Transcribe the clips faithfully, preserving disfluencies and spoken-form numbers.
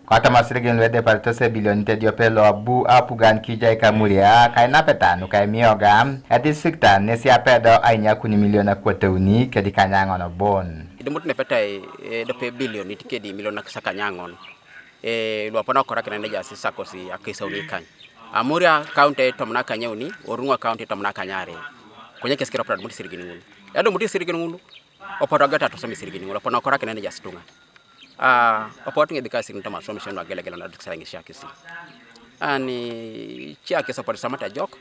Kotoma isirigin lu edeparitos ebilionit ediope lo abu apugan kijai Kamuria, kainapeta nuka emioga, edistrikta nesi apedo ainyakun imilion akwotouni kedi kanyaŋon bon. Idumut nepetai edope ebilionit kedi imilion akisa kanyaŋon, e, lu apon akorakinan ejaas isakosi akaisauni ikany. Amuria kaunti tomon akanyauni, Oruŋo kaunti tomon akanyare. Konye kes kiropita adumut isirigin ŋul. Edumut isirigin ŋul, opotu ageut atosom isirigin ŋul, opotu akorakinan ejaas ituŋa. Ah, opotu ŋebika isirigin toma aswamisio nu agelegele na adukisara ŋesi akisi. Ani ice akis opotu isamat ejok,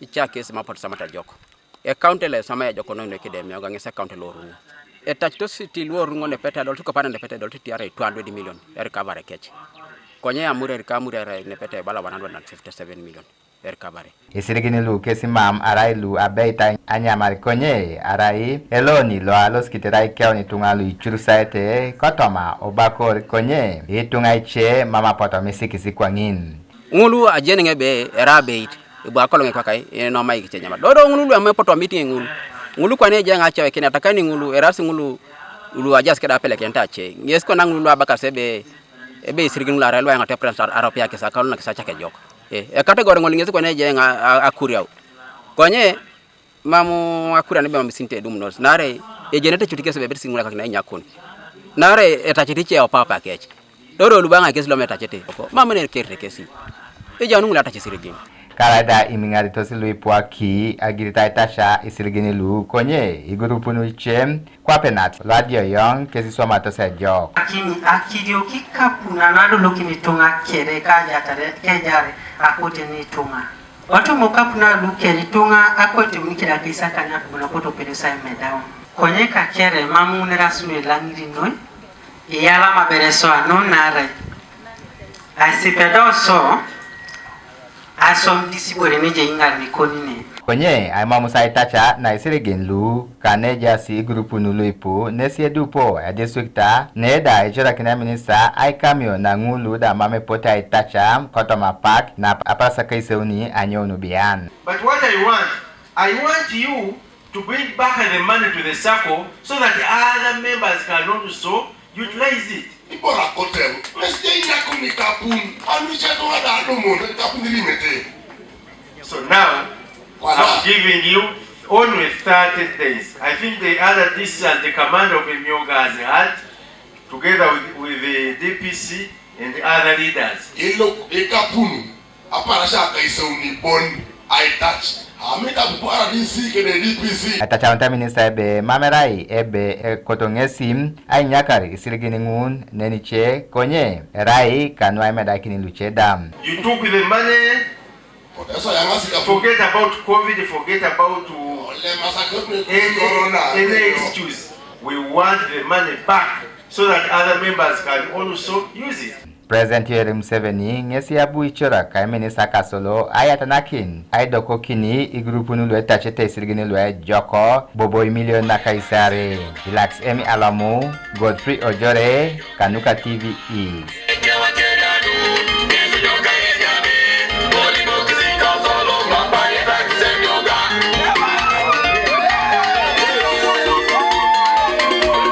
ice akis mam apotu isamat ejok. Ekaunti lo iswamai ejok noi noi kede emioga ŋes ekaunti lo Oruŋo. Etacito city lu Oruŋo nepete adolti kopana nepete adolti tiara two hundred million erikavare kec. Konye Amuria erika Amuria erai nepete ebala one hundred and fifty seven million erikavare. Isirigin lu kesi mam arai lu abeit anyamar konye arai eloni lo alosikit erai keun ituŋa lu icurusaete kotoma obakor konye ituŋa ice mam apotu misikisi kwaŋin. Ŋulu ajeneŋ ebe erai abeit, ebu akoloŋ ekwakai, inomai kice nyamat. Dodo ŋulu lu amai poto meeting ŋulu. Ŋulu kwane ejeŋ acewekin atakani ŋulu, erasi ŋulu lu ajas keda apelekenete ace. Ŋes kwana ŋulu lu abakas ebe, ebe isirigin ŋulu arai lu ayaŋate president aropia kisa akalu nakisa acak ejok. E, ekategori ŋol ŋes kwane ejeŋ a, a, akuriau. Konye, Mam akurian ebe mam isinit edumunos, naarai ejenete cut kes ebe ebetis ŋul ekakina inyakun, naarai etacit ice opapa kec, dodo lubaŋa kes lom etacete, mam ne ekerite kesi, ejaun ŋul atac isirigin. Karai da imiŋaritos luipu aki agirit aitaca isirigin lu, konye igurupun ice kwape nat luadioyoŋ kes iswamatos ejok. Lakini akidio kikapuna nadolokin ituŋa kere kajatare kejar akote ni ituŋa. Otumo kapu na luke ituŋa akwete unikira kisa kanya kubulo koto pele sa emedaun. Konye kakere mamu nera sulu elaŋiri noi, iyalama bere so anu naarai. Asipedo so, asom disibore neje iŋar nikonine. Konye aimamus aitaca na isirigin lu, kanejaas igurupun luipu, nesi edupo edistrikta, neda ecorakin eminista aikamio na ŋulu da mam epote aitaca kotoma apak na aparasak iseuni anyoun bian. But what I want, I want you to bring back the money to the sacco so that other members can also utilize it. Ibora kotel, mesije inakuni kapun, anu ice tuŋa da adumun, kapun irimete. So now, I'm giving you only thirty days. I think the other D Cs and the commander of Emyoga has had, together with, with the D P C and the other leaders. Ilo ikapun, aparasia akaisauni bon aitac, amit apupu R D C kede D P C. Etacaunit eminista ebe mam erai ebe ekoto ŋesi ainyakar isirigin ŋun nenice, konye erai kanu aimedaikin luce da. You took the money. Forget about COVID, forget about, uh, any, any excuse. We want the money back so that other members can also use it. President Yoweri Museveni ŋesi abu icorak eminista Kasolo ayatanakin aidokokin igurupun lu etacete isirigin lu ejok bobo imilion nakaisare. Ilakis Emi Alomu, Godfrey Ojore, kanuka T V East.